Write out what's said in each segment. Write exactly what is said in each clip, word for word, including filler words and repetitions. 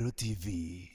Weru T V.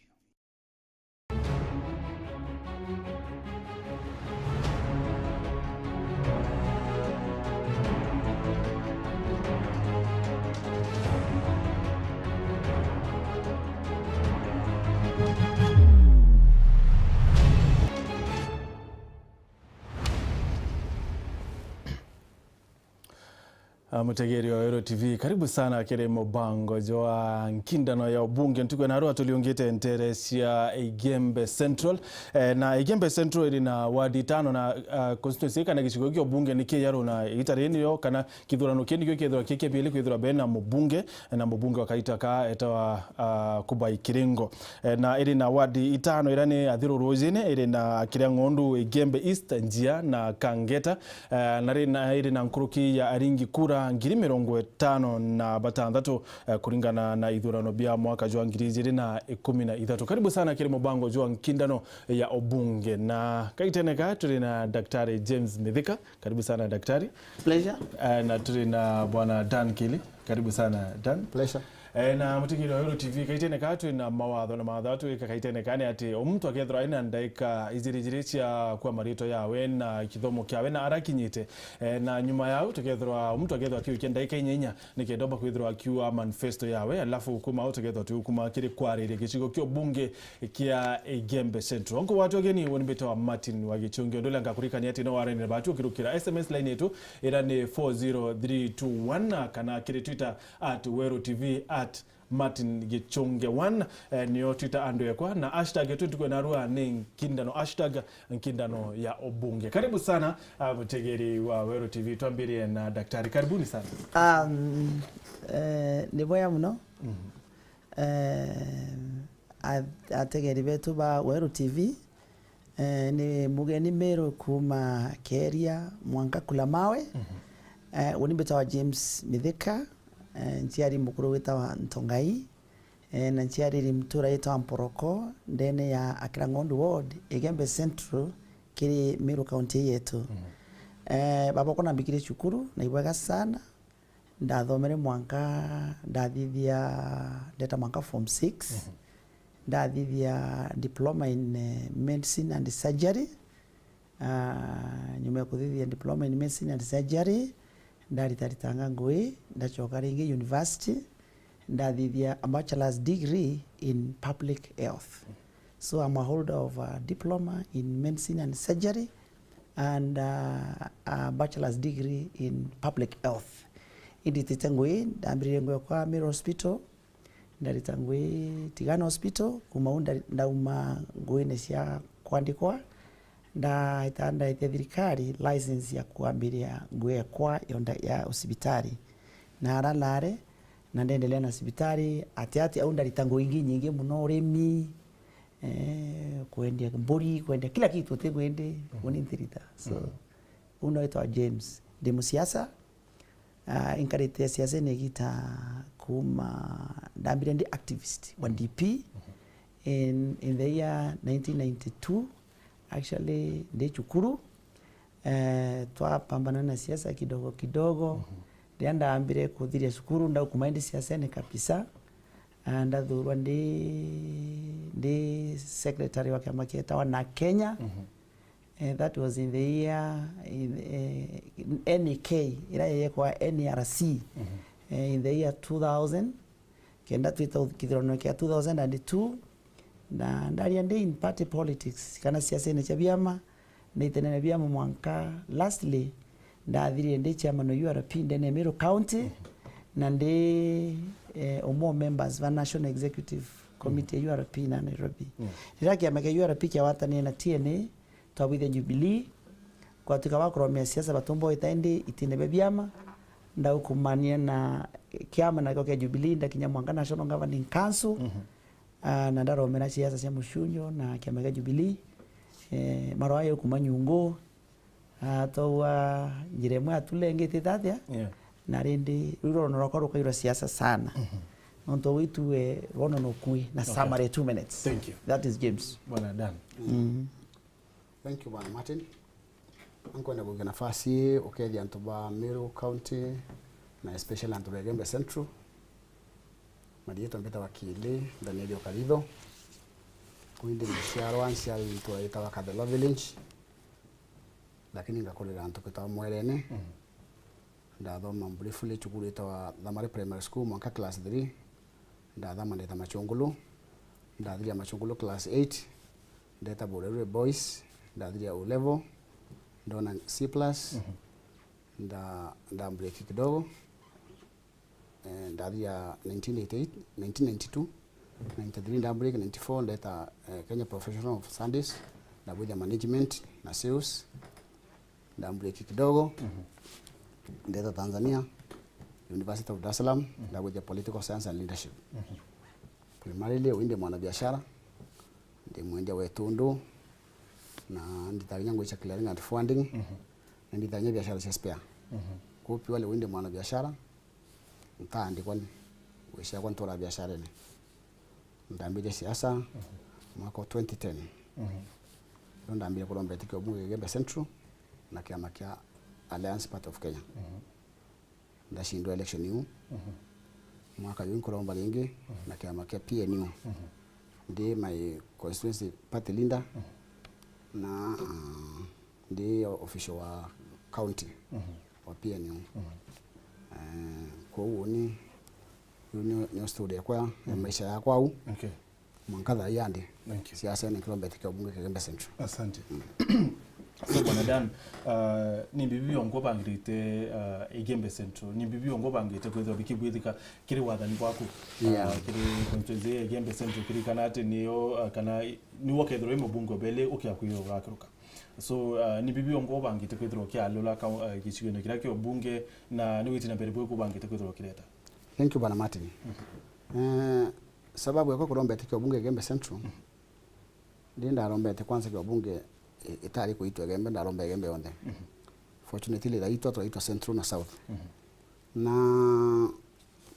Ah, mutegeri wa Weru T V, karibu sana kiri mubango jwa nkindano ya ubunge. Ntuku ya narua tuliungite ntere cia Igembe Central. Eh, na Igembe Central iri na wadi itano na, ah, constituency kana gicigo kia ubunge ni kia Yaro na igita riri niyo kana kithurano kii nikio kethirwa ki kia biiri kwithirwa bena mubunge, na mubunge wa kaita ka etawa, ah, Kubai Kiringo. Eh, na iri na wadi itano iria ni Athiru Rujine, iri na Akiria Ng'ondu, Igembe East, Njia na Kangeta. Eh, na ri-, na iri na nkuruki ya aringi kura ngiri mirongo itano na batantatu, eh, kuringana na ithurano bia mwaka jwa ngiri ijiri na ikumi na ithatu. Karibu sana kiri mubango jwa nkindano ya ubunge. Na kaitene ka turi na Daktari James Mithika. Karibu sana, Daktari. Pleasure. Eh, na turi na Bwana Dan Kili. Karibu sana, Dan. Pleasure. Eh, na mutegeri wa Weru T V, kaitene ka twi na mawatho, na mawatho atu ika kaitene ka ni ati o muntu akethirwa aina ndaika ijiri ijiri cia kwa marito yawe na kithomo kiawe na arakinyite. Eh, na nyuma yau tukethirwa o muntu akethirwa akiukia ndaika inya inya nikenda omba kwithirwa akiua manifesto yawe, alafu kuma au tukethirwa tukuma kiri kwariria gicigo kia ubunge kia Igembe Central. Onko watu ageni woni mbitwa Martin wa Gichungi, ndule ngakurikania ati no waranire batu ukirukira S M S line yetu ira ni four zero three two one, kana kiri Twitter at Weru T V, at Martin Gichunge one, eh, niyo Twitter handle yakwa, na hashtag yetu ntuku ya narua ni nkindano, hashtag nkindano ya ubunge. Karibu sana, ah, mutegeri wa Weru T V, twambirie na daktari. Karibuni sana. Um, eh, ni bwega muno. Mhm. Eh, a-, ategeri betu ba Weru T V, eh, ni mugeni Meru kuuma Keria mwanka Kulamawe. Mhm. Eh, uni mbitawa James Mithika, eh, nchiari mukuru witawa Ntongai, eh, na nchiariri mtura yitawa Mporoko, ndene ya Akira Ng'ondu Ward, Igembe Central, kiri Meru County yetu. Mhm. Eh, baba okwa nambikire cukuru, na ibwega sana. Ndathomere mwanka, ndathithia, ndeta mwanka form six. Mhm. Ndathithia diploma in, eh, medicine and surgery. Ah, nyuma ya kuthithia diploma in medicine and surgery, ndaritaritanga ngui, ndacoka ringi university, ndathithia a bachelor's degree in public health. So I'm a holder of a diploma in medicine and surgery and, uh, a bachelor's degree in public health. Inditite ngui, ndambiririe ngui kwa Meru Hospital, ndarita ngui Tigana Hospital, kuma u ndari-, ndauma nguine cia kwandikwa, ndahita ndaetia thirikari license ya kwambiria ngui ekwa ya nda-, ya usibitari. Na ara nare, na ndendelea na sibitari, ati ati au ndarita ngui ingi nyingi muno, urimi, eh, kwendia mburi, kwendia kila kitu, uti ngwende, mhm, uni ntirita. So, mhm, u no witwa James. Ndi musiasa, ah, inkarite siasene igita kuma, ndambire ndi activist wa, mhm, D P, mhm, in, in the year nineteen ninety-two, actually, ndi cukuru. Eh, twapambana na siasa kidogo kidogo. Mhm. Riria ndambire kuthiria cukuru, ndaukuma ndi siasene kabisa. Ah, ndathurwa ndi, ndi secretary wa kiama kietawa na Kenya. Mhm. Eh, that was in the year, in, eh, N K, ira yekwa N R C. Mhm. Eh, in the year two thousand, kenda twita kithurano kia two thousand and two, na ndaria ndi in party politics, kana siasene cia biama, na itenene biama mwanka lastly, ndathirire ndi chairman wa U R P ndene ya Meru County, mhm, na ndi, eh, umwe wa members ba National Executive Committee, mhm, ya U R P na Nairobi. Mm. Riria kiama kia U R P kiawatanire na T N A, twabwithia Jubilee, kwatuika ba kuromia siasa batumba wita indi itine bia biama, ndaukumania na kiama nakio kia Jubilee, ndakinya mwanka National Governing Council, mhm, ah, na ndaromera siasa cia mucunjo na kiama kia Jubilee. Eh, marwa ya kuma nyungu, ah, twaua njira imwe atulengitite atia, yeah, na rindi riu rwono rwakwa rukairwa siasa sana. Mhm. Nontu witu we rwono nokui na, okay, summary two minutes. Thank you. That is James. Bwana Dan. Mm. Thank you, Bwana Martin. Nkwenda kugia nafasi ii ukethia antu ba Meru County na especially antu ba Igembe Central. Mariitwa mbitagwa Kili Danieli Okaritho. Kuu ndi muciarwa, nciari itwa itagwa Kathelo Village, lakini ngakurira antu kwitagwa Mwerene. Mm. Ndathoma briefly cukuru itagwa Thamari Primary School mwanka class three. Ndathama ndeta Machungulu. Ndathiria Machungulu class eight. Ndeta Burerure Boys. Ndathiria O level. Ndona C plus. Mhm. Nda, nda break kidogo. Eh, ndathia nineteen eighty-eight, nineteen ninety-two, ninety-three nda break, ninety-four ndeta, eh, Kenya Professional of Sundays, ndabwithia management na sales, nda break kidogo. Mhm. Ndeta Tanzania, University of Dar es Salaam, mhm, ndabwithia political science and leadership. Mhm. Primarily, uu ndi mwana biashara, ndi mwendia wa itundu, na nditaga kinya ngugi cia clearing and forwarding, mhm, na nditaga kinya biashara cia spare. Mhm. Kuu purely uu ndi mwana biashara, ntaandikwa ni, ngugi ciakwa nturaa biasharene. Ndambirie siasa, mhm, mwaka wa twenty ten. Mhm. Riu ndambirie kuromba giti kia ubunge Igembe Central na kiama kia Alliance Party of Kenya. Mhm. Ndacindwa election iu. Mhm. Mwaka juu nkuromba ringi, mhm, na kiama kia P N U. Mhm. Ndi my constituency party leader, mhm, na, ah, ndi official wa county, mhm, wa P N U. Mhm. Eh, kwou uni, riu ni, ni story yakwa ya, mhm, maisha yakwa au. Okay. Mwanka thaa ii andi. Thank you. Siasene nkirombete kia ubunge kia Igembe Central. Asante. Mm. So, Bwana Dan, uh, ni mbibi biongo bangirite, uh, Igembe Central? Ni mbibi biongo bangirite kwithirwa bikibwithika kiri wathani bwaku? Yeah. Uh, kiri constituency ya Igembe Central, kiri kana ati niyo, uh, kana i-, niwe ukethirwa wi mubunge obeli ukia kwithirwa ugakiruka. So, uh, ni mbibi biongo bangirite kwithirwa ukialula ka-, uh, gicigone kiria kia ubunge, na ni witi na mbere bwiku bangirite kwithirwa ukireta? Thank you, Bwana Martin. Mm. Eh, sababu yakwa kurombete kia ubunge Igembe Central, mm, ndi ndarombete kwanza kia ubunge i-, itari kuitwa Igembe, ndaromba Igembe yonthe. Mhm. Fortunately, raitwa turaitwa Central na South. Mhm. Na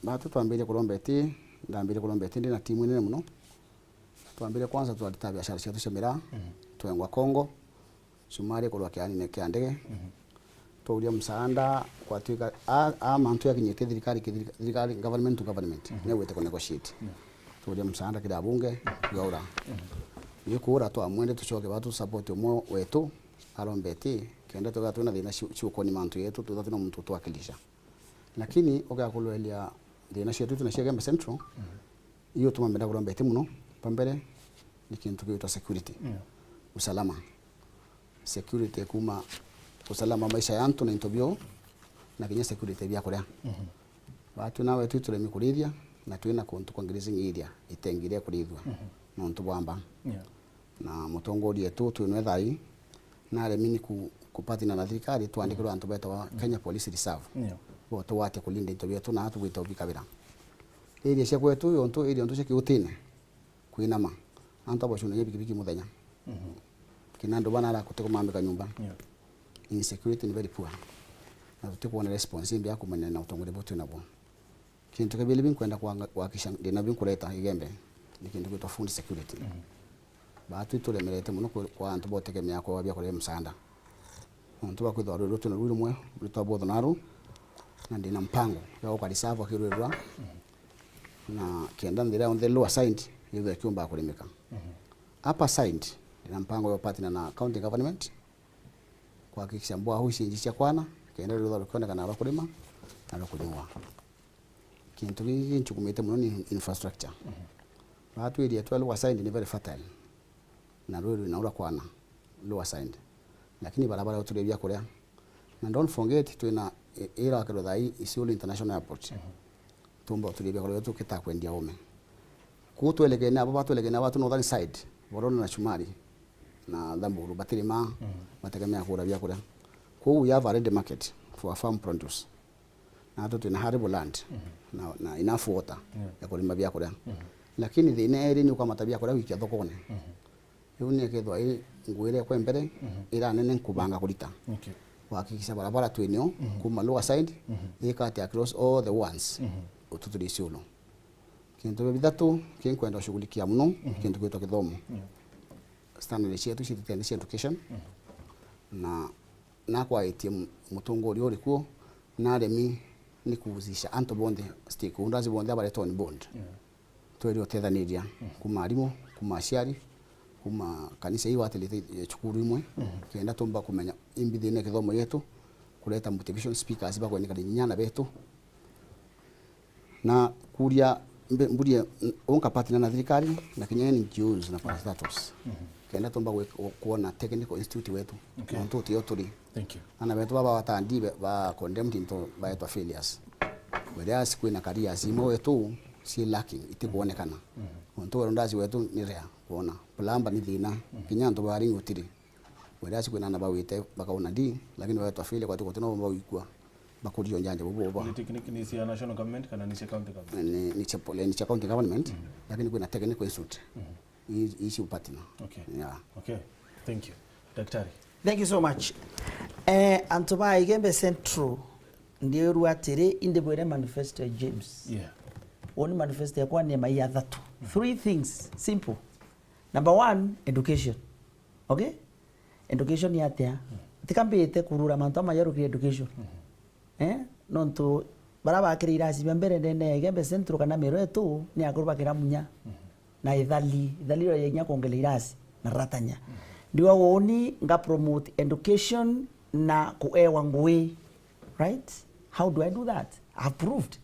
batu twambirie kuromba iti, ndambirie kuromba iti ndi na timu inene muno. Twambirie kwanza twarita biashara cietu cia miraa, mhm, twengwa Congo, cumari kurwa kianine kia ndege. Mhm. Twauria msaada, kwatwika, a, a mantu yakinyite thirikari, ki thirika-, thirikari, government to government, mhm, niwite ku negotiate. Yeah. Twauria msaada kiri abunge, yaura. Mhm. Ni kuura twamwende tucoke batu support umwe wetu, aromba iti, kenda tuga twina thina ciu-, ciukoni mantu yetu, twitha twina muntu utwakilisha. Lakini ugakulwelia thina cietu twina cia Igembe Central, mhm, iyo tuma mbenda kuromba iti muno, bwa mbere, ni kintu gitwa security. Yeah. Usalama. Security kuma usalama wa maisha ya antu na into bio, na kinya security bia kuria. Mhm. Batu nawe tu turemi kurithia, na twina kuntu kwa grazing area, itengi iria kurithua, mhm, nontu bwa mba. Yeah. Na mutongoria wetu twinwe thai, naremi ni ku-, kupatina na thirikari, twandikirwe antu betagwa, mm, Kenya Police Reserve. Yeah. Bo tugwate kulinda into bietu na tugwite ubikabira. Area cia kwetu, yontu area ntu cia kiutine, kwinama. Antu abo bacunagia pikipiki muthenya. Mhm. Kina andu bana ara kutekumamika nyumba. Yeah. Insecurity ni very poor. Na tutikwona response imbi ya kumenya na utongoria butu nabo. Kintu kia bili binkwenda kwanga-, gwakisha ndina binkureta Igembe ni kintu gitwa food security. Mhm. Batu ituremerete muno kwa, kwa antu botegemea kwa bia kuria msaada. Nontu bwa kwithwa rwiri rutu na rwiri rumwe rwitwa Botho naru, na ndina mpango ya guka reserve akirwirwa, mhm, na kenda nthira yonthe lower side yithwe kiumba kurimika. Mhm. Upper side, ndina mpango ya partner na county government, kuhakikisha mbwa ici inji cia kwana, kenda rwithwa rukionekana rwa kurima na rwa kunyua. Kintu giki ginchukumite muno ni infrastructure. Mhm. Batwirie twa lower side ni very fertile. Na rwiri na ura kwana, lower side. Lakini barabara uturi bia kuria. Na don't forget twina i-, ira wa kirwa thai Isiolo International Airport. Mhm. Tumba uturi bia kuria tukita kwendia ume. Kuu twelekene abo batwelekene abo tu northern side, Borona na Chumari. Na Thamburu batirima, mhm, bategemea kura bia kuria. Kuu we have a ready market for farm produce. Na tu twina arable land, mhm, na, na enough water, yeah, ya kurima bia kuria. Mhm. Lakini thina iri ni ukamata bia kuria gwikia thokone. Mhm. Riu ni ikethwa i ngugi iria kwa mbere, mhm, ira nene nkubanga kurita. Okay. Kuhakikisha barabara twinio, mhm, kuma lower side, mhm, ikati across all the ones, mhm, ututuri Isiolo. Kintu bia bithatu kinkwenda ushughulikia muno, mhm, kintu gwitwa kithomo. Yeah. Standard cietu cititene cia education, mhm, na nakwaitie mu-, mutongoria uri kuo, naremi ni kuhusisha antu bonthe, stakeholders bonthe abaretwa on board. Yeah. Tweri utethaniria, mm, kuma arimu, kuma aciari, kuma kanisa igwatirite, eh, cukuru imwe, mm, kenda tumba kumenya imbi thina kithomo yetu, kureta motivation speakers bakwenikana inyana betu, na kuria mbe-, mburie, n-, unka partner na thirikari, na kinya N G Os na parastatals. Mhm. Kenda tumba gwe-, ku-, kuona technical institute wetu. Okay. Nontu utio turi. Thank you. Ana betu baba batandi be-, ba condemned into baetwa failures. Whereas kwina careers imwe wetu ci lacking, itikuonekana. Mhm. Nontu weru ndaci wetu ni rare kuona. Plumber ni thina. Mhm. Kinya antu ba ring utiri. Whereas kwina ana bawite bakaona ndi, lakini baetwa failure kwati kuti no bawikua. Bakurio njanja bubu uba. Ni technique ni cia national government kana ni cia county government? Ni, ni cia pole-, ni cia county government, mm, lakini kwina technical institute. Mm. I, i ci partner. Okay. Yeah. Okay. Thank you. Daktari. Thank you so much. Eh, antu ba Igembe Central, ndiurua atiri, indi bwire manifesto ya James. Yeah. Woni manifesto yakwa ni mai athatu. Mm. Three things, simple. Number one, education. Okay? Education ni atia? Mm. Tika mbite kurura mantu amajarukire education. Mm. Eh? Nontu bara bakire irasi bia mbere ndene ya Igembe Central kana Meru etu ni akuru bakira munya. Mm. Na ithali, ithali ria inya kuongela irasi na ratanya. Mm. Ndiwa woni nga promote education na kuewa ngui. Right? How do I do that? I've proved.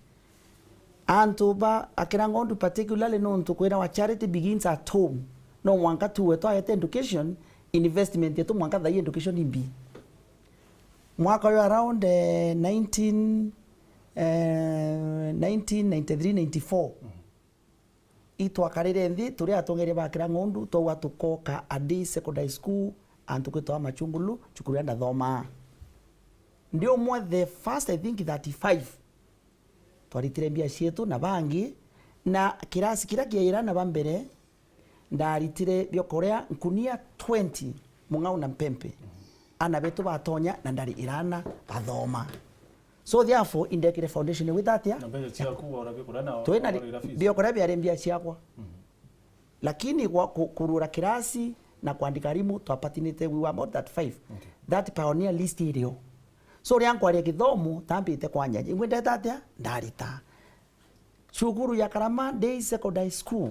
Antu ba akira ng'ondu particularly nontu kwirawa charity begins at home. No mwanka tuwe twaete education, investment yetu mwanka thai education imbi. Mwaka uyu around, eh, nineteen, eh, nineteen ninety-three ninety-four, itwakareire nthi turi atongeria ba akira ng'ondu, twauga tukoka a day secondary school, antu kwitwa Machungulu, cukuru ya ndathomaa. Ndi umwe the first, I think, thirty-five. Twaritire mbia cietu na bangi, na kirasi kiria kiaira na ba mbere, ndaritire biokoria nkunia twenty, mung'au na mpempe. Ana betu batonya na ndari irana bathoma. So therefore, indekire foundation igwita atia? Na mbeca ciaku wora biokoria na twina wagurira fees? Biokoria biari mbia ciakwa. Mhm. Lakini gwa ku-, kurura kirasi na kwandika arimu, twapatinite, we were about thirty-five. Okay. That pioneer list irio. So, riria nkwaria kithomo, tambite kwanja. Ingwe ndeta atia? Ndarita. Cukuru ya Karama Day Secondary School.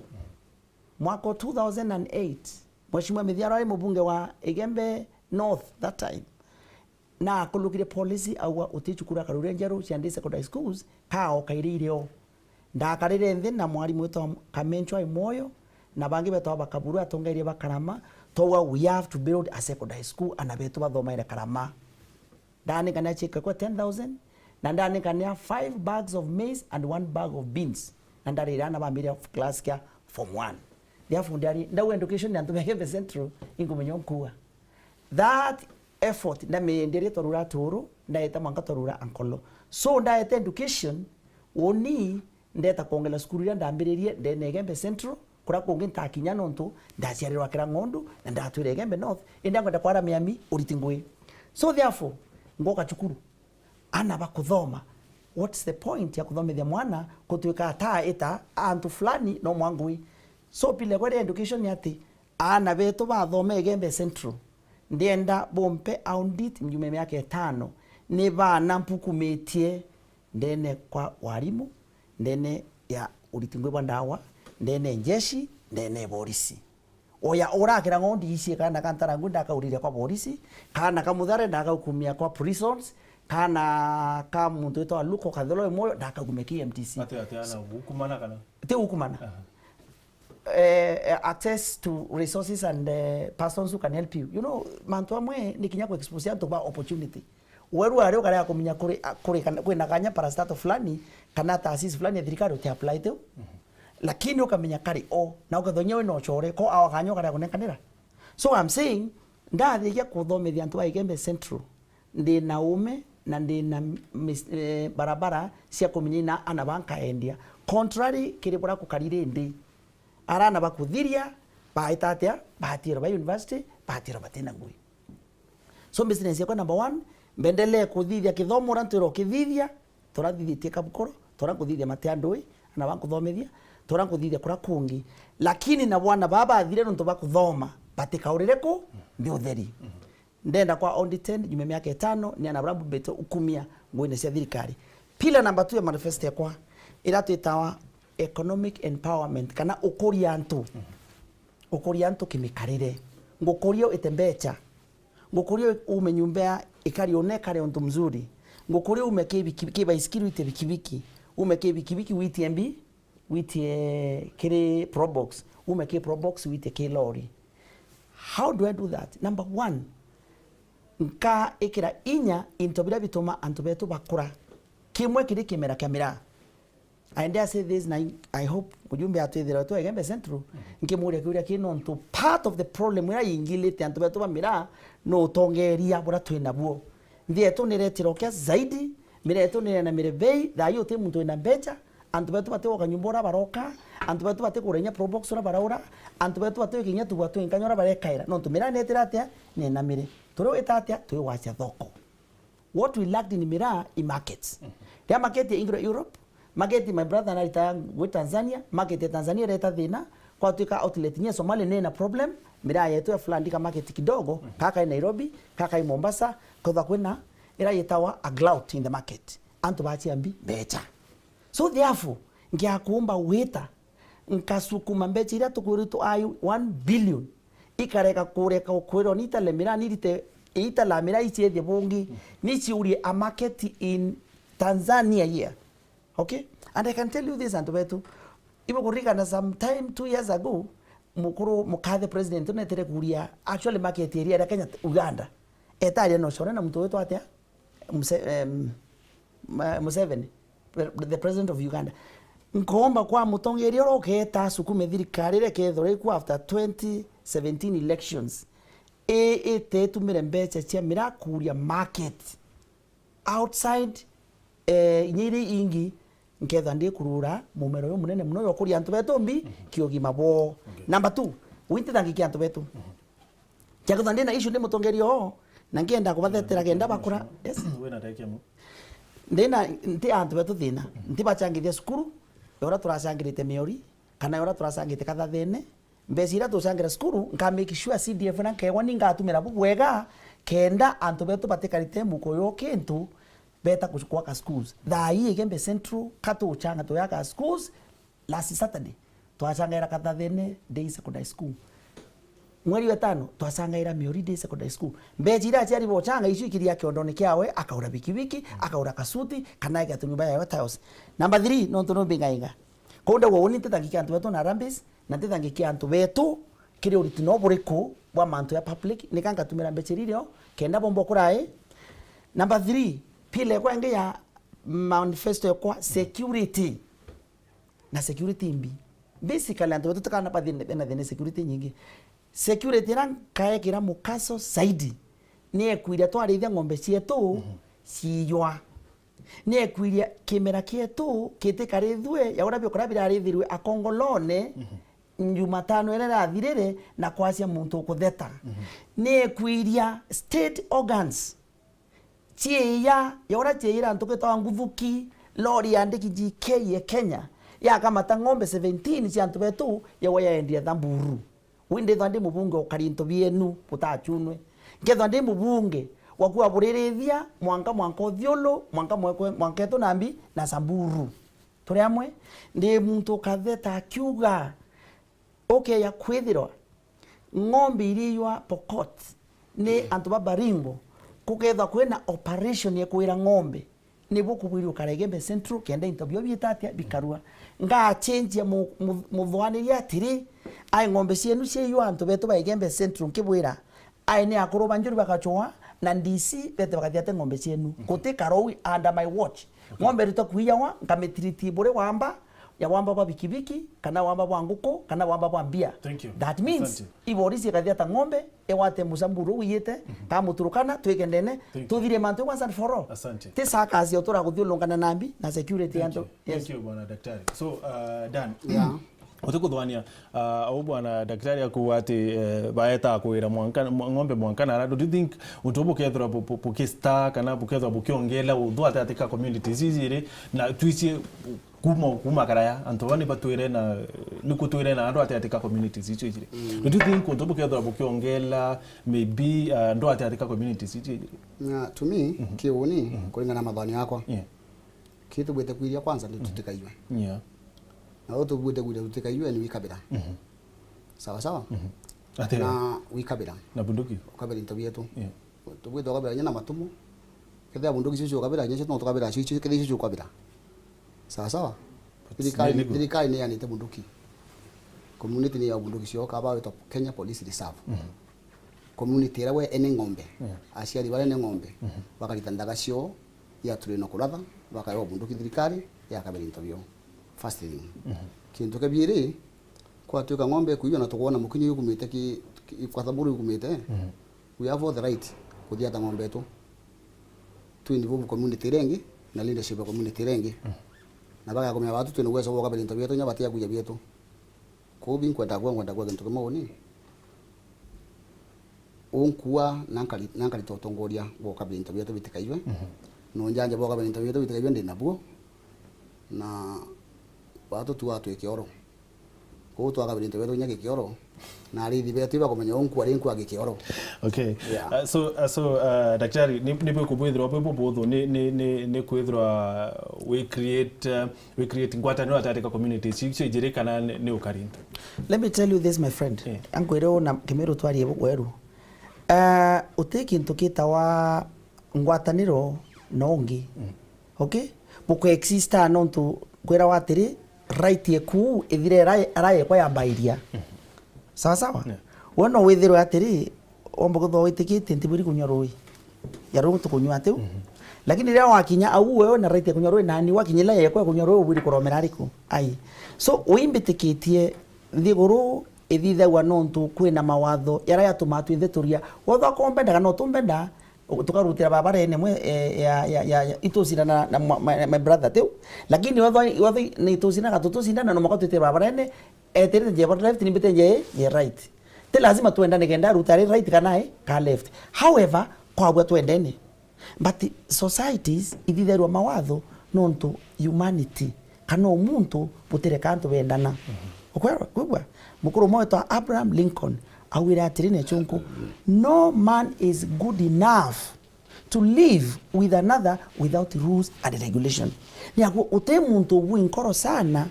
Mwaka wa two thousand and eight, Mheshimiwa Mithiaro ari mubunge wa Igembe North that time. Na akulukire policy auga uti cukuru akarure njeru cia day secondary schools, kao kairi irio. Ndakarire nthi na mwarimu witwa Kamenchwa Imoyo, na bangi betwa Bakaburu atongeirie ba Karama, twauga we have to build a secondary school, ana betu bathomaire Karama. Ndanikania cheke kwa ten thousand, na ndanikania five bags of maize and one bag of beans. Na ndarire ana bambire class kia form one. Therefore, ndari, ndau education ni antu ba Igembe Central, inkumenya nkuga. That effort, ndamienderie twarura Turu, ndaeta mwanka twarura Ankolo. So, ndaete education, uni, ndeta kwongela cukuru iria ndambiririe, ndene Igembe Central, kuria kungi ntakinya nontu ndaciarirwa Kirang'ondu, na ndatwire Igembe North, indi ankwenda kwara Miami, uriti ngui. So, therefore, ngoka cukuru, ana bakuthoma, what's the point ya kuthomithia mwana kutwika ataa ita antu fulani no mwangui? So, pile kwere education ni ati, aana betu bathome Igembe Central, ndienda bumpe audit nyuma ya miaka itano, ni baana mpukumitie ndene kwa warimu, ndene ya uriti ngui bwa ndawa, ndene njeshi, ndene borisi. Oya urakira ng'ondi ici, kana ka Ntarangwi ndakaurire kwa borisi, kana ka Muthare ndakaukumia kwa prisons, kana ka muntu witwa Luko Katholo Moyo ndakaukumia K M T C. Ati, ati, ana gukumana kana? Ti gukumana. Aha. Eh, eh, access to resources and, eh, persons who can help you. You know, mantu amwe ni kinya ku expose antu ba opportunity. Weru ari ukarega kumenya kuri, a, kuri kana, kwina kanya parastatal fulani, kana taasisi fulani ya thirikari uti apply tu. Mhm. Lakini ukamenya kari o, na ukethonyia wina ucore, ko awa kanya ukarega kunenkanira. So I'm saying, ndathikia kuthomithia antu ba Igembe Central, ndi na ume na ndi na mis-, eh, barabara cia kumenya ina ana ba nkaendia. Contrary, kiri bura kukarire ndi. Arana bakuthiria, baita atia? Batiro ba university, batiro batina ngui. So business yakwa number one, mbendelee kuthithia kithomo uria ntwirwo kithithia, tura nthithitie Kabukoro, tura nkuthithia Matia Ndui, ana ba nkuthomithia, tura nkuthithia kura kungi. Lakini na bwana baba bathire nontu ba kuthoma, batikaurire ku? Nthi utheri. Ndenda kwa audited, nyuma ya miaka itano, ni ana bara mbumite ukumia nguine cia thirikari. Pillar number two ya manifesto yakwa iria twitawa economic empowerment, kana ukuria antu. Ukuria antu kimikarire. Ngukuria uite mbecha. Ngukuria ume nyumba ya ikari una ikare untu mzuri. Ngukuria ume ki biki-, ki baisikiri uite bikibiki. Ume ki bikibiki witie mbi, witie kiri Probox. Ume ki Probox witie ki lori. How do I do that? Number one, nkaikira inya into biria bituma antu betu bakura. Kimwe kiri kimera kia miraa. I dare say this, na I, I hope mujumbe atwithira tu Igembe Central, nkimuria kiuria kii nontu part of the problem iria ingilite antu betu ba miraa no utongeria buria twi nabuo. Nthi yetu niretira ukia zaidi, miraa yetu nirena mire bei, thaa ii uti muntu wina mbecha, antu betu bati gwoka nyumba uria baroka, antu betu bati kugura inya Probox uria baraura, antu betu bati gwikia inya tugwa twi nkanya uria barekaira, nontu miraa netira atia? Nena mire. Turi wita atia? Turi gwacia thoko. What we lacked in miraa i markets. Riria market ya ingirwe Europe, market my brother anarita gwi Tanzania, market ya Tanzania ireta thina, kwatuika outlet nye Somalia nina problem, miraa yetu ya flood ka market kidogo, kaka i Nairobi, kaka i Mombasa, kotha kwina ira yitawa a glut in the market. Antu bachia mbi mbecha. So therefore, ngiakumba wita, nkasukuma mbecha iria tukwiritwo ai one billion, ikareka kureka kwirwo ni itale miraa, ni rite itala miraa iciethie bungi, ni ciurie a market in Tanzania here. Okay? And I can tell you this, antu betu, ibo kuririkana some time two years ago, mukuru mukathe president unetire kuria actually market area ya Kenya, Uganda. Etaria no shore na muntu wetwa atia? Muse-, em, ma-, Museveni, pre-, the president of Uganda. Nkomba kwa mutongeria uria uketa asukume thirikari iria ikethirwa iku after twenty seventeen elections, i itetumire mbecha cia miraa kuria market outside, eh, inya iria ingi, nkethwa ndikurura mumero uyu munene muno jwa kuria antu betu mbi kiugima bwoo. Okay. Number two, wintitangikia antu betu. Kiakethwa ndina issue ndi mutongeria oo, na nkienda kubathetera kenda bakura. Yes. Wina ndagika imwe. Ndina, nti antu betu thina. Ntibachangithia cukuru, ya uria turachangirite miori, kana ya uria turachangite kathathene. Mbeca iria tuchangira cukuru, nka make sure C D F na nkegwa ni ngatumira bu bwega, kenda antu betu batikarite muko yo kintu, beta ku-, gwaka schools. Thaa ii Igembe Central, ka tuchanga tuyaka schools, last Saturday, twachangaira Kathathene Day Secondary School. Mweri wa itano, twachangaira Miori Day Secondary School. Mbecha iria aciari bochanga icio ikiria kiondone kiawe, akaura bikibiki, akaura kasuti, kana ageta nyumba yawe tiles. Number three, nontu no mbingainga. Kou ndauga uni ntitangikia antu betu na harambee, na ntitangikia antu betu kiri uriti no buriku bwa mantu ya public, nika ngatumira mbecha iria irio, kenda bomba ukura i. Number three, pillar ekwa ingi ya manifesto ekwa, security. Na security mbi. Basically, antu betu tukana bathina, bena thina security nyingi. Security iria nkaekira mukaso zaidi, ni ekwiria twarithia ng'ombe cietu ciiywa. Ni ekwiria kimera kietu kitikarithue ya uria biokora birarithirwe akongolone, Jumatano iria irathirire na kwacia muntu ukutheta. Ni ekwiria state organs. Ciiya, ya uria ciiyira ntuku itagwa Nguthuki, lori yandiki G K ya Kenya, yakamata ng'ombe seventeen cia antu betu, yagwa yaendia Thamburu. Wi ndithwa ndi mubunge ukari into bienu butachunwe. Nkethwa ndi mubunge, wakua buririthia, mwanka, mwanka uthiulu, mwanka mwekwe, mwanka etu nambi, na Samburu. Turi amwe, ndi muntu ukatheta akiuga, ukeya kwithirwa ng'ombe iria iywa Pokot ni antu ba Baringo, kukethwa kwina operation ya kwira ng'ombe, ni bukubwirwa ukara Igembe Central kenda into bio biita atia bikarua. Ngachenjia mu-, mu-, muthwaniria atiri, ai ng'ombe cienu ciiywa antu betu ba Igembe Central nkibwira, ai ni akuru ba Njuri bagachwa na D C bete bakathia ate ng'ombe cienu. Guti karou under my watch. Ng'ombe iruta kuiyawa, nkamitiriti buri wamba, ya wamba bwa bikibiki, kana wamba bwa nguku, kana wamba bwa mbia. Thank you. That means, asante, iborisi ikathia ta ng'ombe, igwate Musamburu uu wiyite, ka Muturukana, twike ndene, thank you, tuthirie mantu once and for all. Asante. Ti circus ya utura kuthiurungana na mbi, na security ya antu. Thank you. Yes. Thank you, Bwana Daktari. So, uh, Dan, yeah, uti kuthwania, uh, au bwana daktari akuuga ati, eh, baetaa kuwira mwanka, mwa-, ng'ombe mwanka na ara. Do you think untu bukethirwa bu-, bu-, bukistar kana bukethirwa bukiongela uthu ati ati ka communities iji iri na twici kuma, kuma karaya antu baa ni batwire na, ni kutwire na andu ati ati ka communities icio iji iri? Mm. Do you think untu bukethirwa bukiongela maybe, uh, andu ati ati ka communities icio iji iri? Na to me, mhm, kiuni, mhm, kuringana na mathani yakwa. Yeah. Kii tubwite kwiria kwanza ni tutikaiywe. Yeah. Na uu tubwite kwiria tutikaiywe ni wikabira. Mhm. Sawa sawa? Mhm. Atia? Na wikabira. Na bunduki? Ukabira into bietu. Yeah. Tubwite ukabira nya na matumu. Kethira bunduki icio ciukabira, nya cio no tukabira cio, cio, kethira icio ciukabira. Sawa sawa? But thirikari, ni, ni thirikari ni yanite bunduki. Community ni ya bunduki cio, kaba witwa Kenya Police Reserve. Mhm. Community iria we ene ng'ombe, yeah, aciari baria ene ng'ombe, mhm, bakarita nthaga cio ya turino kuratha, bakaewa bunduki thirikari, yakabira into bio. First thing. Mhm. Kintu kia biiri, kwatuika ng'ombe ikuiywa na tukwona mukinyo jukumite ki, ki, kwa thaburu jukumite, mhm, we have all the right kuthiata ng'ombe etu. Tu involve community iria ingi na leadership ya community iria ingi. Mhm. Na bagakumenya batu twina uwezo bwa gukabira into bietu, nya batia kuiya bietu. Kwou bi nkwenda kuuga, nkwenda kuuga gintu kimwe uni. Unkua na nkari-, na nkarita utongoria bwa ukabira into bietu bitikaiywe. Mhm. Na unjanja bwa ukabira into bietu bitikaiywe ndi nabuo. Na batutua twi kioro. Kwou twakabira into bietu kinya gikioro. Na arithi betu ibakumenya unkua ri nkua gikioro. Okay. Yeah. Uh, so, uh, so, uh, daktari, ni, ni bwikubwithirwa bwi bubuthu, ni, ni, ni, ni kwithirwa we create, uh, we create ngwataniro gatagatĩ ka communities icio ijiri kana ni, ni ukari into? Let me tell you this, my friend. Yeah. Ankwire una Kimiru twarie weru. Uh, uti kintu kitawa ngwataniro na ungi. Mm. Okay? Buku exista nontu kwirawa atiri, right eku ithire ira-, ara yekwa yambairia. Mm. Sawa sawa? Yeah. We no withirwe atiri, womba kwithirwa witikitie ntibwiri kunywa rui. Ya ruu tukunywa atiu. Mhm. Lakini riria wakinya au, wewe na right ya kunywa rui, nani wakinya ila yekwa ya kunywa rui, ubwiri kuromera ariku? Ai. So, uimbitikitie nthiguru ithithagua nontu kwina mawatho yaria yatumaa twinthe turia. Wethwa kombenda kana utumbenda, tukarutira barabara ene mwe, eh, ya, ya, ya, ya, itusindana na, na mwa-, my, my brother tiu. Lakini wethwa, wethwa ni tusindana, tutusindana, no maka twitire barabara ene, etirite njia ya left, ni mbite njia ya right. Ti lazima twendane kenda aruta ari right kana e, ka left. However, kwabua twendene. But societies ithitherwa mawatho nontu humanity, kana umuntu butireka antu bendana. Mhm. Ukwigua? Kwigua? Mukuru umwe wetwa Abraham Lincoln augire atiri, nechunku, "No man is good enough to live with another without rules and regulation." Niaku uti muntu ubui nkoro sana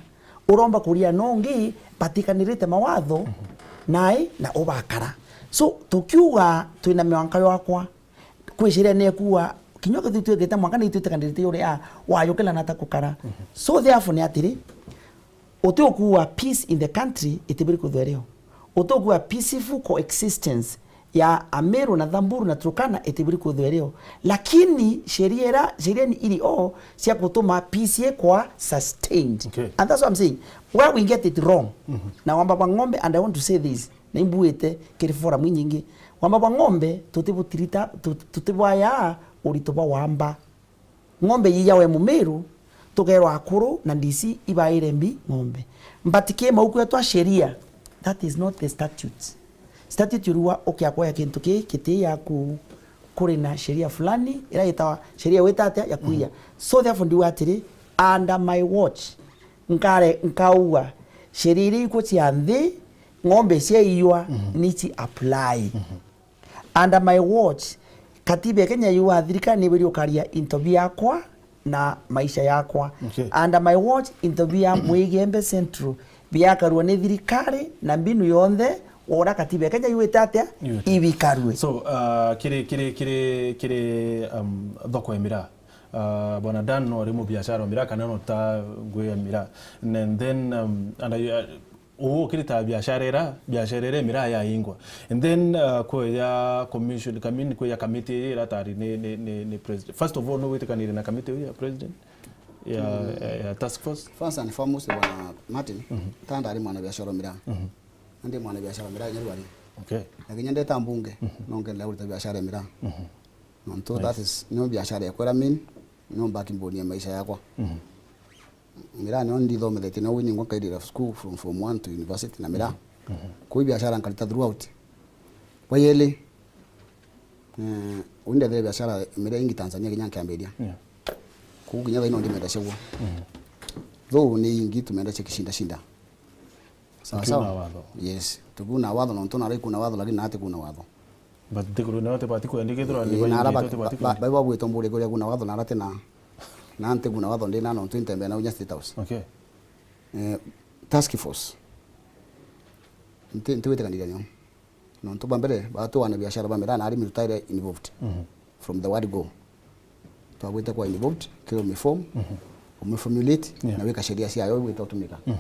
uromba kuria nongi batikanirite mawatho, mhm, nai na ubakara. So, tukiuga twina mwanka yakwa, kwiciria ni ekuua, kinya ukethirwa twikite mwanka ni itwitikanirite uria wayukila na ta kukara. Mhm. So therefore ni atiri, uti ukuua peace in the country itibiri kwithwa irio. Uti ukuua peaceful coexistence ya Ameru na Thamburu na Turkana itibiri kwithwa irio. Lakini sheria ira, sheria ni iri o cia gutuma peace ikwa sustained. Okay. And that's what I'm saying. Where we get it wrong. Mhm. Na wamba bwa ng'ombe, and I want to say this, na imbuite kiri forum inyingi. Wamba bwa ng'ombe, tutibutirita, tut-, tutibwaya urito bwa wamba. Ng'ombe yiya we Mumiru, tukerwa akuru na D C ibaire mbi ng'ombe. But ki mauku etwa sheria, that is not the statute. Statute urua ukiakwaya kintu ki kiti yaku, kuri na sheria fulani, ira yitawa sheria wita atia ya kuiya. Mhm. So therefore ndiuga atiri, under my watch, nkare, nkaua sheria iria ikuo cia nthi, ng'ombe ciaiywa, mhm, nici apply. Mhm. Under my watch, katiba ya Kenya yuga thirikari nibiri ukaria into biakwa na maisha yakwa. Okay. Under my watch, into bia Mwigembe Central biakarua ni thirikari na mbinu yonthe wa uria katiba ya Kenya yugite atia. Yugite. Ibikarue. So, uh, kiri, kiri, kiri, kiri, um, thoko ya miraa. Uh, Bwana Dan no ari mubiashara wa miraa kana no ta ngui ya miraa. And then, um, and I, uh, uu ukirita biashara ira, biashara ira miraa yaingwa. And then, uh, kweya commission, I mean, kweya committee ira tari ni, ni, ni, ni president. First of all, no witikanire na committee ya president ya, mm, ya, ya task force? First and foremost, Bwana Martin, mhm, ta ndari mwana biashara wa miraa. Mhm. Na ndi mwana biashara wa miraa Nyarwari. Okay. Na kinya ndeta mbunge, mhm, no ngenderea kurita biashara ya miraa. Mhm. Nontu, nice, that is, nio biashara yakwa ira main, nio backbone ya maisha yakwa. Mhm. Miraa nio ndithomethetie, nio winingwa nkairira school from form one to university na miraa. Mhm. Kwi biashara nkarita throughout. Bwa yeli, eh, uni ndethire biashara miraa ingi Tanzania kinya nkiambiria. Yeah. Kuu kinya thaino ndimenda ciaguo. Mhm. Though ni ingi tumenda cia kishinda shinda. Sawa sawa. Tukiuna watho. Yes. Tukiuna watho, nontu nara ikuna watho, lakini nara tikuna watho. But tikuru nao tibati kwendikithirwa ni, eh, nara ba-, ba-, ba-, babwitwa mburi kuria kuna watho nara tina. Na ntiguna watho ndi na nontu intembea na unya State House. Okay. Eh, task force. Nti-, ntiwitikaniria nio. Nontu bwa mbere, batu wana biashara ba miraa na arimi tutaire involved. Mhm. From the word go. Twabwite kwa involved, kiri umiform, mhm, umiformulate, yeah, na wika sheria ciayo igwita utumika. Mhm.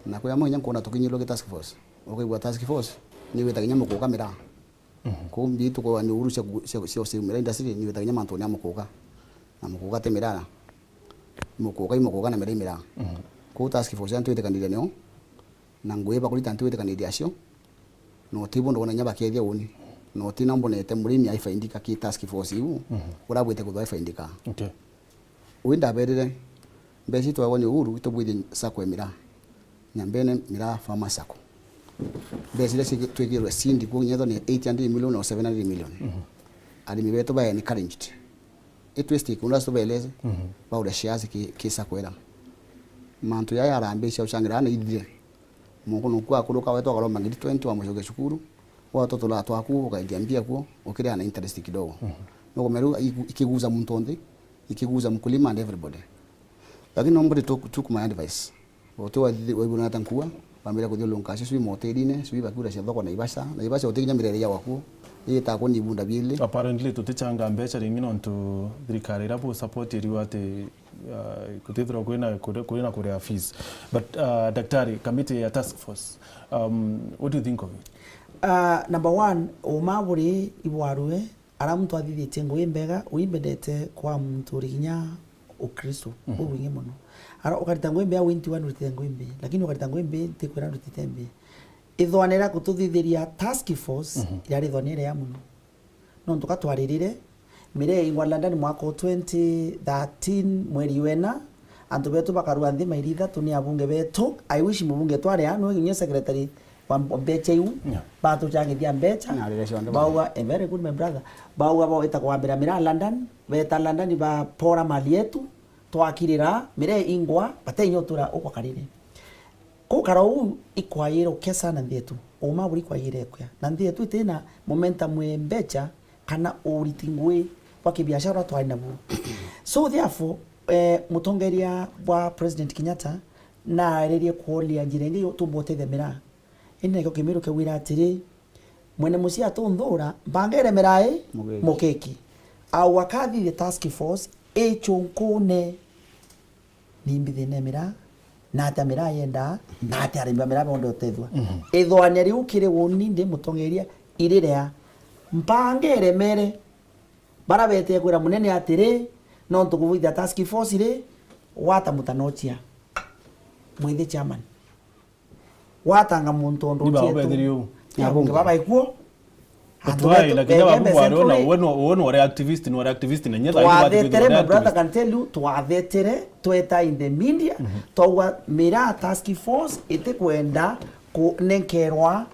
Na kuya mwinya nkuona tukinyirwo ki task force. Ukaigua task force, ni wita kinya mukuka miraa. Mhm. Kou mbi tukwigua ni uru cia ku-, cia, cia uciumira industry, ni wita kinya mantu ni amukuka. Na mukuka ti miraa. Mukuka i mukuka na miraa i miraa. Mhm. Kou task force ya ntwitikanire nio, na ngui bakurita ntwitikanire acio, na utibu ndona inya bakiethia uni. Na utina mbonete murimi aifaindika ki task force iu, mhm, urabwite kuthwa aifaindika. Okay. Ui ndaberire, mbeca itwagwa ni Uhuru, itubwithie sacco ya miraa. Nyambene miraa Farmer Sacco. Mbeca iria cigi-, twikirwe seed kuo kinya ni eight hundred million or seven hundred million. Mhm. Arimi betu ba encouraged. Itwi stakeholders tubeeleze, mhm, baure shares ki, ki sacco ira. Mantu ya, ya harambee cia ucangira na ithire. Mungu nuku akuruka wetu akaromba ngiri twenty wamucokia cukuru. Watotola twaku ukaendia mbia kuo, ukiria na interest kidogo. Mhm. Nukumeru iku-, ikiguza muntu onthi, ikiguza mkulima and everybody. Lakini nobody took, took my advice. Uti wathi-, waibuna ata nkua, wambire kuthiurunka acio, sijui motelini, sijui bakura cia thoko Naivasha. Naivasha uti kinya mirere ya waku, iyitaku ni ibunda biili. Apparently, tutichanga mbeca ringi nontu thirikari ira bu support iriwa ati, uh, kutithirwa kwina, kuri-, kwina kuria fees. But, uh, Daktari, committee ya task force, um, what do you think of it? Uh, number one, uma buri ibwarue, ara muntu athithitie ngui imbega, uimbendete kwa muntu uri kinya Ukristo, mhm, bubwingi mono. Ara ukarita ngui imbega, winti wa nurite ngui imbi, lakini ukarita ngui imbi, ntikwira nurite mbi. Ithwanira kututhithiria task force, mhm, irari ithwanire ya mono. Nontu ka twaririre, miraa iingwa London mwaka o twenty thirteen, mweri wena, antu betu bakarua nthi mairi ithatu ni abunge betu. I wish mubunge twari aa, nwe kinya secretary wa mb-, mbecha iu, yeah, batuchangithia mbecha. Na rire cionthe bauga, "Eh, very good, my brother." Bauga bawita kwambira miraa London, beta London, bapora mali yetu, twakirira, miraa iingwa, batainya utura ukwa kariri. Kukara uu ikwayire ukia sana nthi yetu. Uma buri ikwayire ikwia. Na nthi yetu itina momentum mwe mbecha kana uriti ngui bwa kibiashara twari nabu. So therefore, eh, mutongeria bwa President Kenyatta naererie kuoria njira ingi yo tumba utethia miraa. Indi nakio Kimiru kiaugire atiri, mwene mucii atunthura, mbanga iremera i mukeki. Mukeki. Au akathithia task force ichunkune. Ni mbi thina ya miraa, na atia miraa yendaa, na atia arimi ba miraa bonde utethua. Mhm. Ithwania riu kiri uni ndi mutongeria irirea. Mbanga iremere, bara betee kwira munene atiri, nontu kubwithia task force ri, wata mutanochia. Mwithi chairman. Watanga muntu undu ni bao ucietu. Bethiri u. Ya bunge. Baba ikuo. Antu betu, na kinya babu bwari ona, we no, we no ore activist, no ore activist na nyetha. Twathetere, my brother can tell you, twathetere, tweta in the media, mhm, twaua miraa task force itikwenda kunenkerwa,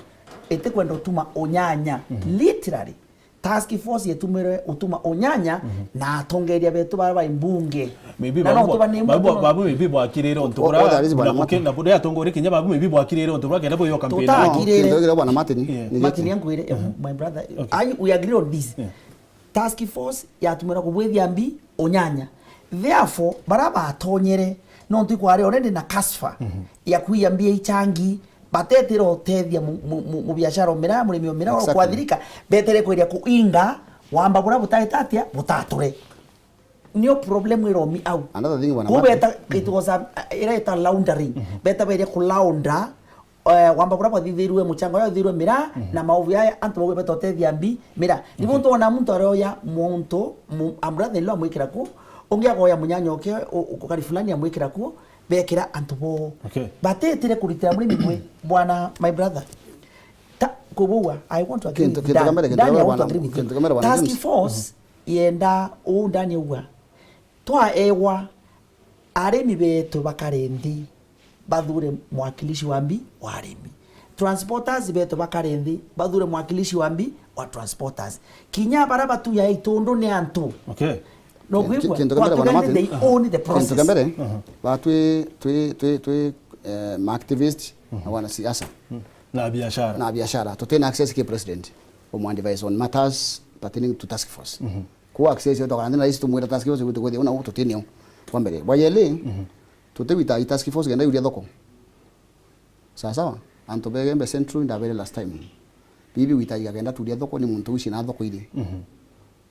itikwenda utuma unyanya. Mhm. Literally. Task force yetumirwe utuma unyanya, mhm, na atongeria betu bara bai mbunge. Maybe na babu no tuba ni babu, babu maybe bwakirire untu bura, na buke-, na buria atongoria kinya babu maybe bwakirire untu bura kenda buyo campaign. Tutakirire. Kintu kira bwana Martin, yeah, ni Martin giki. Yankwire, mhm, my brother, okay, I, we agree on this. Yeah. Task force yatumirwa kubwithia mbi unyanya. Therefore, bara batonyere, no ntu ikwari already na kasfa, mhm, ya kuiya mbia ichangi, batetire utethia mu-, mu-, mu-, mubiashara o miraa, murimi o miraa, exactly, kwathirika, betere kwiria kuinga, wamba bura butaita atia, butature. Nio problem iromi au. Another thing, bwana Martin. Kubeta, it was a, ira ita laundering. Mhm. Beta beria kulaunda, eh, wamba bura bwathithirwe muchanga, uria uthithirwe miraa, mhm, na mauvi aya, antu bauga beta utethia mbi, miraa. Ni, okay, muntu ona muntu aroya muntu, mu-, a brother in law amwikira ku, ungi akoya munyanya oke, u-, u-, ukari fulani amwikira ku, bekira antu bo. Okay. Batetire kuritira murimi mwe, bwana, my brother. Ta, kubua, I want to agree with Dan. Kintu, kintu kamere, kintu kamere, bwana, kintu kamere, bwana James. Task force, mhm, yenda, uu Dan auga. Twaewa, arimi betu bakare nthi, bathure mwakilishi wa mbi wa arimi. Transporters betu bakare nthi, bathure mwakilishi wa mbi wa transporters. Kinya bara batuya itundu ni antu. Okay. No kwigua, kintu kamere, bwana Martin, they own the process. Kintu kamere, mhm, ba twi, twi, twi, twi, eh, ma activist, mhm, na wana siasa. Mhm. Na biashara. Na biashara. Tutina access ki president. Umu advise on matters pertaining to task force. Mhm. Ku access yo twakana na isi tumwira task force gwitu kwithia una tutinio. Kwa mbere. Bwa yeli, tutigwita task force kenda yuria thoko. Sawa sawa? Antu ba Igembe Central ndabere last time. Bibi gwita iga kenda turia thoko ni muntu uci na thoko iri.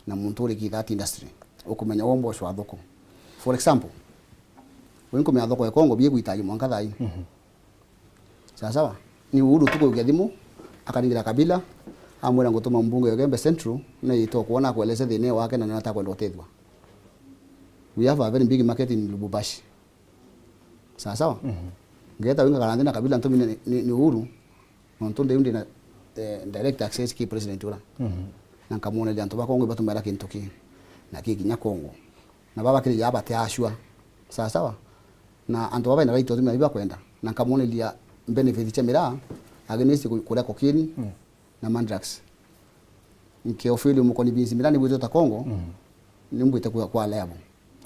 Na muntu uri ki that industry. Ukumenya wombo wa thoko. For example, wi nkumenya thoko ya Kongo bi gwita mwanka thai. Sawa sawa? Ni Uhuru tu kugia thimu, akaringira Kabila, amwira ngutuma mbunge ya Igembe Central, na yitwa kuona akueleze thina wake na nina takwenda utethwa. We have a very big market in Lubumbashi. Sawa sawa? Ngeta winga kana nthi na Kabila ntumi ni, ni, ni Uhuru, nontu ndiu ndina, eh, direct access ki president ura. Na nkamuoneria antu ba Kongo ibatumira kintu ki, na ki kinya Kongo. Na baba kiri ya bate ashua. Sawa sawa? Na antu baba ina right otumira biba kwenda. Na nkamuoneria benefit cia miraa, against ku-, kuria cocaine, na mandrax. Nkiofili umuconvince mira ni bwitwe ta Kongo, ni mbwite kwa, kwa level.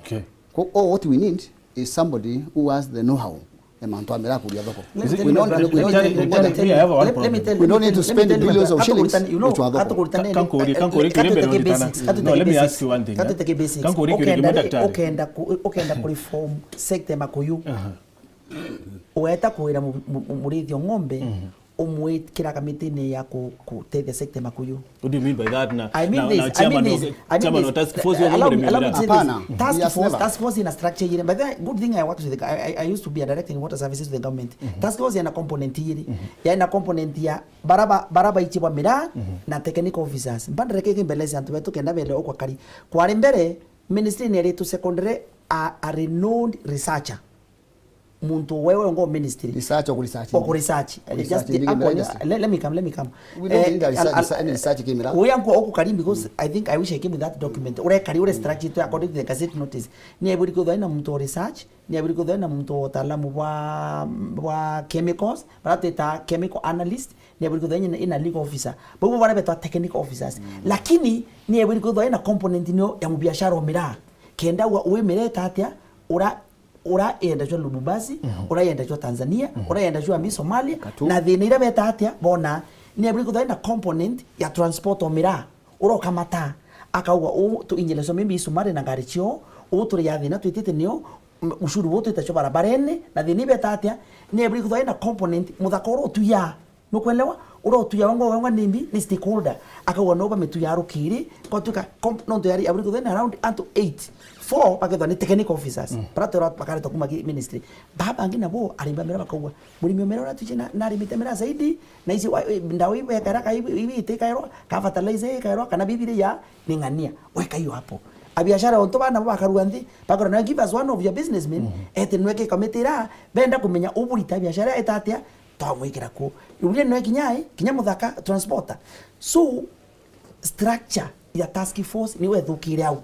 Okay. Ko, all what we need is somebody who has the know-how ya mantu a mira kuria thoko. Let me tell you, my brother, let me tell you, let me tell you, let me tell you, we don't need to spend billions of shillings, you know, atukuritani, atukuritani, kankuri, kankuri, kiri mbere ndikana. No, let me ask you one thing, eh? Kankuri, kiri mbere, daktari. Ukenda ku-, ukenda ku reform sector ya makuyu. Weta kuwira mu-, mu-, mu-, murithio ng'ombe, umwikira kamitini ya ku-, kutethia sector makuyu. What do you mean by that? Na, I mean na, this, na I mean chairman this, of, I mean chairman this. Of task force, allow me, allow me to say this. Hapana. Task force, task force ina structure iri. But the good thing I worked with, the, I, I, I used to be a director in water services to the government. Task force ina component iri. Ya ina component ya baraba, baraba ichi bwa miraa na technical officers. Mbandere kiki mbeleze antu betu kenda bele okwa kari. Kwari mbere, ministry ni iri to secondary a, a renowned researcher. Muntu wewe ngo ministry. Research or research? Or research. Eh, research just in the, legal industry. Let, let me come, let me come. We don't need a research, al-, al-, any research came around. Uya nko oku karibu because I think I wish I came with that document. Ure kari, ure structure to according to the gazette notice. Ni eburi kuthoa na muntu wa research, ni eburi kuthoa na muntu wa utaalamu bwa, bwa chemicals, bara twita chemical analyst, ni eburi kuthoa na, na legal officer. Bau bara betwa technical officers. Lakini ni eburi kuthoa na component nio ya mubiashara omira. Kenda wa uimireta atia, ura ura yenda jwa Lubumbashi, ura yenda jwa Tanzania, ura yenda jwa mi Somalia, na thina ira beta atia, bona, ni eburi kuthaina component ya transport o miraa, ura ukamata, akauga, u tu injeleso mimbi isumari na ngari cio, u turi ya thina twitite nio, m-, ushuru bu twita cio barabarene, na thina ibeta atia, ni eburi kuthaina component, muthaka ura utuya. Nukwelewa? Ura utuya wengwa, wengwa nimbi, ni stakeholder. Akauga no bamitu ya rukiri, kwatuika, nontu yari, aburi kuthena around antu eight. Four bakethwa ni technical officers. Bara twirwa bakareta kuma ki ministry. Baba bangi nabo, arimi ba miraa bakauga, murimi o miraa uria tuje na, na arimite miraa zaidi, na ici wa, eh, ndawa ibe kaira ka ibi, ibi ite kairwa, ka fertilizer ikairwa, kana bibiri ya, ni ng'ania. Weka hiyo hapo. Abiashara onto bana bo bakarua nthi, bakarwa, "Now give us one of your businessmen," ete nweke committee ira, benda kumenya uburita biashara eta atia, twamwikira ku. Iburia nwe kinya ai, kinya muthaka, transporter. So, structure ya task force niwe ithukire au.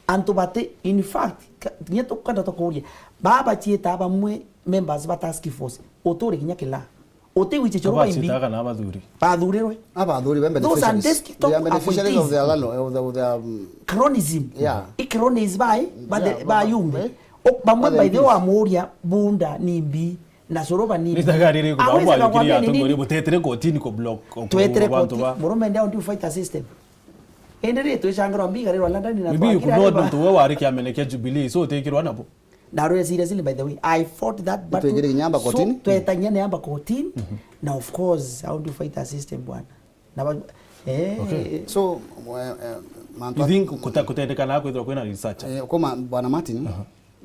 Antu bati, in fact, ka-, kinya tukenda tukuria, baba baciita bamwe members ba task force, uturi kinya kila. Uti wichi choro baimbi. Abaciitaga na abathuri. Bathurirwe. Abathuri be beneficiaries. Those are desktop appointees. They are beneficiaries of their landlord, of the, of their, um, cronyism. Yeah. I cronyism bai, ba the, yeah, ba yumbi. O, bamwe by the way, wamuria bunda nimbi. Na soroba ni. Ni taga riri ku aweza bamwe kakwambia ni nini? Mutetire kotini ku block, ku twetere bantu koti ba. Murume ndio ndio fight a system. Ende ri twichangira mbiga rero London na. Maybe you could not do to we wari kiamene kia Jubilee, so utekirwa nabo. Na rwe seriously, by the way, I fought that battle. Twegere nyamba kotini. So, twetanyia ni amba kotini. Na of course, how do you fight a system bwana? Na ba, eh. Okay. So, eh, eh, mantu. You think kuta-, kutendekana kwithirwa kwina research? Eh, kuma bwana Martin,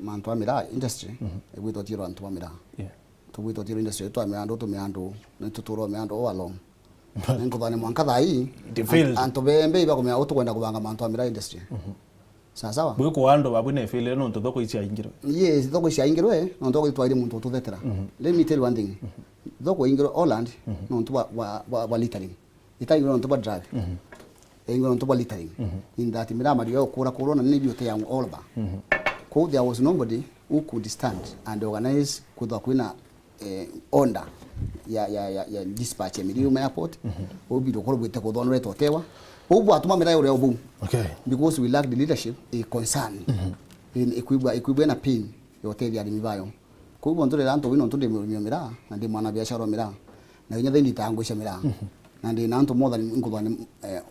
mantu a miraa industry, egwitwa tiro antu ba miraa. Yeah. Tugwitwa tiro industry, twa mirandu, tu mirandu, ni tuturo mirandu all along. Ni nkuthane mwanka thai, they failed. An-, antu bembe ibakumenya utukwenda kubanga mantu a miraa industry. Sawa sawa? Bwi kwa andu babu ne failure nontu thoko ici aingirwe. Yes, thoko ici aingirwe, nontu thoko itwaire muntu ututhetera. Let me tell you one thing. Thoko ingirwe Holland, nontu wa, wa, wa, wa littering. Itaingirwe nontu bwa drug. Yaingirwe nontu bwa littering. In that miraa mario ya ukura kurwa na ni beauty ya Olba. Kou there was nobody who could stand and organize kuthwa kwina, eh, order ya, ya, ya, ya dispatch ya mirigo ma airport. Ubiri ukorwo bwite kuthonore totewa. Kou bwatuma miraa uria ubu. Okay. Because we lacked leadership, a concern. In, ikwibwa, ikwibwa na pain ya utethia arimi bayo. Kou bonthe rira antu wina untu ndi murimi wa miraa, na ndi mwana biashara wa miraa. Na kinya thaini itaanguisha miraa. Na ndi na antu more than, nkuthwa ni, eh,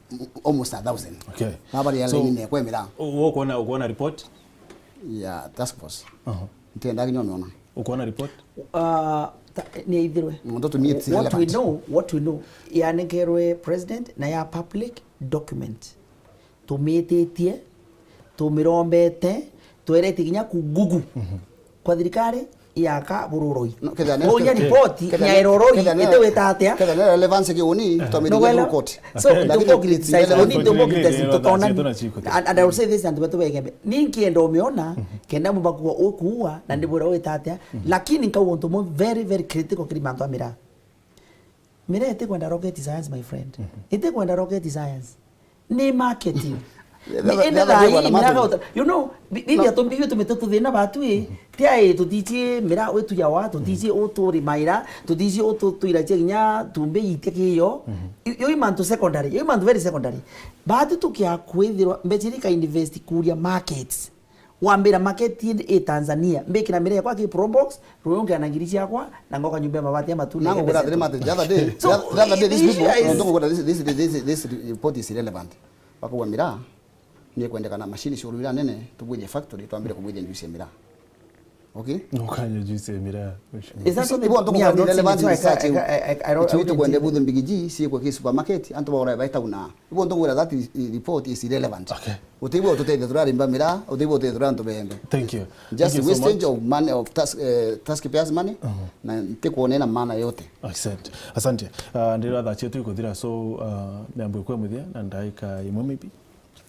almost a thousand. Okay. Na bari ya So, line ne kwemera. U-, ukuona, ukuona report? Ya task force. Aha. Ntienda kinya umiona. Ukuona report? Uh, ta-, ni ithirwe. Nontu to me it's What we irrelevant. know, what we know, yanenkerwe president na ya public document. Tumititie, tumirombete, twerete kinya ku Google. Mhm. Kwa thirikari yaka bururoi. No, ketha ne- Unya ketha- report ketha ya ne- iroroi, ketha ne- ite wita atia? Ketha ne relevance kiuni, Eh. twamire No, wela. Court. So, Lakini ntumbo criticize, relevance uni ntumbo Lakini criticize, relevance tutona. Yetu na chiko. And, and I will say this, antu betu begembe. Ni nkienda umiona, kenda mubakua ukuua, na ndibwira wita atia. Lakini nkauga untu umwe very, very critical kiri mantu a miraa. Miraa itikwenda rocket science, my friend. Mhm. Itikwenda rocket science. Ni marketing. The other- Ni the ende other day thaai, wana miraa marketing. gauta-, you know, bi-, bithi atumbi bitu mitu tuthina batu i, ti ai tutiji miraa witu yawa, tutiji uturi maira, tutiji utu tuira cia kinya tumbi ite kiyo. Mhm. I-, yo i mantu secondary, yo i mantu very secondary. Batu tukia kwithirwa mbecha iri ka invest kuria markets. Wambira market i, i Tanzania, mbikira miraa yakwa ki Probox, ruyu ngeana ngiri ciakwa, na ngoka nyumba ya mabati ya matu. Na ngukura atiri, mate, the other day, So, the other day, these the issue people, is nontu ngukura this, this, this, this, this report is irrelevant. Bakauga miraa, ni kwendekana machine ciurwira nene, tubwithie factory, twambire kubwithia juice ya miraa. Okay? Ukanywa juice ya miraa. Is that Ici something ibo ntuku me, I'm kwenda not saying irrelevant it's why I research ca-, iu. I, I, I, I don't Ici witu kwenda buthu mbigi ji, si kwa ki supermarket, antu baura baita una. Ibo ntuku kwenda that i-, i-, report is irrelevant. Okay. Utigwo tutethia turarimba miraa, utigwo tutethia turaantu bembe. Thank you. Just Thank you so wastage much. of money of task, eh, taxpayers money, Mhm. na ntikwonena maana yote. Asante. Asante. Ah, ndira thaa cietu ikuthira, so, ah, miambo ikwe muthia na ndaika imwe maybe.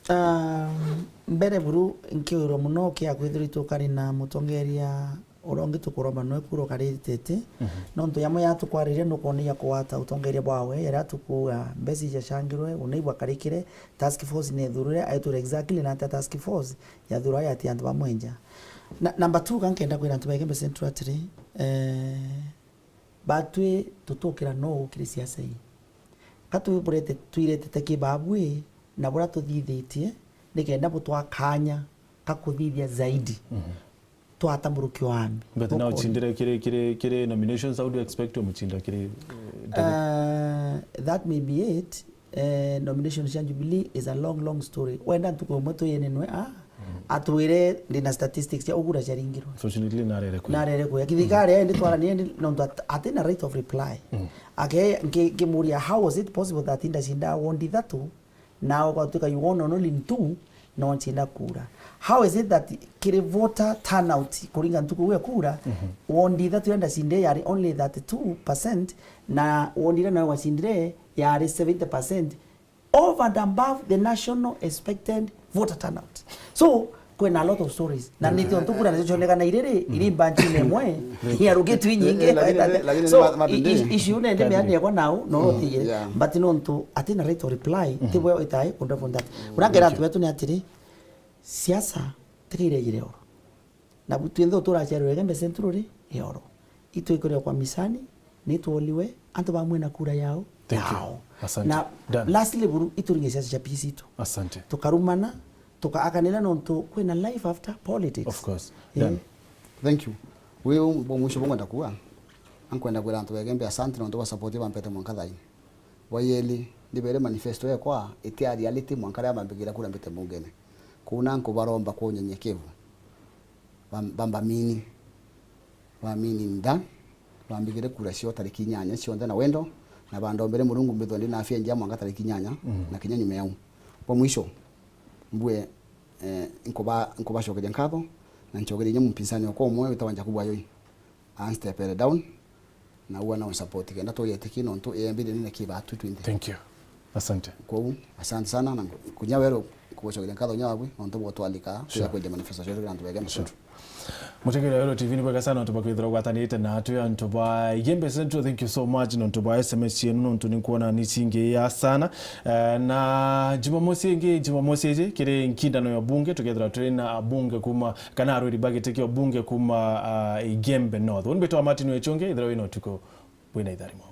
Um, mbere buru nkiwirwa muno kia kwithirwa itukari na mutongeria uria ungi tukuromba nwe kura ukaritete. Mhm. Nontu yamwe yatukwariria nukoneia kugwata utongeria bwawe, yaria tukuuga mbeca ijacangirwe, unai bwakarikire, task force nethurire, aitwira exactly na atia task force yathurwa yati antu bamwenja. Na, number two, ka nkenda kwira antu ba Igembe Central atiri, eh, Batwi tutukira no ukiri siasa ii? Ka twiburete, twiretete ki babwi na buria tuthithitie, nikenda butwa kanya ka kuthithia zaidi. Mhm. Twata muruki wa ami. But now Bukoni. uchindire kiri, kiri, kiri nominations, how do you expect umuchinda kiri, eh, David? Uh, that may be it. Eh, nomination cia Jubilee is a long, long story. Wenda ntuku imwe tuyenenwe, ah, Mm. atwire ndina statistics cia ugura ciaringirwe. Unfortunately, narere kuya. Narere kuya. Kithikari, mm, indi twaranie, indi nontu at-, atina right of reply. Mm. Ake, nki-, nkimuria, how was it possible that indacinda ward ithatu, na ugatuika you won only in two, no ncinda kura? How is it that kiri voter turnout, kuringa ntuku ya kura, mhm, ward ithatu iria ndacindire yari only thirty-two percent, na ward iria nayo wacindire yari seventy percent, over and above the national expected voter turnout. So, kwina a lot of stories. Na, mm, nitio ntukura nacio cionekana iriri, mm, iri mbanchine imwe, iarukitwe inyingi. Eh, lakini, lakini So, ma-, ma-, i-, i-, issue nende meani yakwa nao, no, mm, tiye. Yeah. But nontu atina right to reply, mm-hmm, tibwe itai kunda from that. Uria ngera antu betu ni atiri, siasa tikaire ire oro. Na bu-, twinthe turacerwe Igembe Central ri, i oro. Itwikire kwa misani, ni twoliwe, antu bamwe na kura yao, thank you, yao. Asante. Na, done, lastly buru, ituringe siasa cia peace itu. Asante. Tukarumana, tukaakanira nontu kwina life after politics. Of course. Eh. Done. Thank you. Wi u-, bwa mwisho bungwenda kuuga, ankwenda kwira antu ba Igembe asante nontu bwa support bampete mwanka thaini. Bwa yeli, ndibere manifesto yakwa itia reality mwanka riria bambikira kura mbite mbungene. Kuna nkubaromba kwa unyenyekevu. Bam-, bambamini. Bamini nda. Bambigire kura cio tariki inyanya cionthe na wendo, na bandombere Murungu mbithwe ndi na afya njia mwanka tariki inyanya, mm, na kinya nyuma yau. Bwa mwisho, mbue, eh, nkuba-, nkubacokeria nkatho, na ncokerie inya mumpinzani wakwa umwe witagwa Jacob Ayoi. Anstepere down, na ua na unsupport kenda tuyetiki nontu iyembe rinene ki batu twinthe. Thank you. Asante. Kwou, asante sana, na ngu-, kunya wero kugucokeria nkatho nya wabwi nontu bwa gutwalika, sure, tuya kwendia manifesto cietu kiri antu ba Igembe Central. Mutegeri wa Ero T V ni bwega sana nontu bwa kwithirwa ugwatanite na atwi antu ba Igembe Central. Thank you so much nontu bwa S M S cienu, nontu ninkwona ni cingi ya sana. Eh, na Jumamosi ingi, Jumamosi iji kiri nkindano ya bunge, tukethirwa turi na abunge kuma kana arwiri ba giti kia ubunge kuma, ah, Igembe North. Uni mbitwa Martin Wechunge, ithira wina utuku bwina itharimo.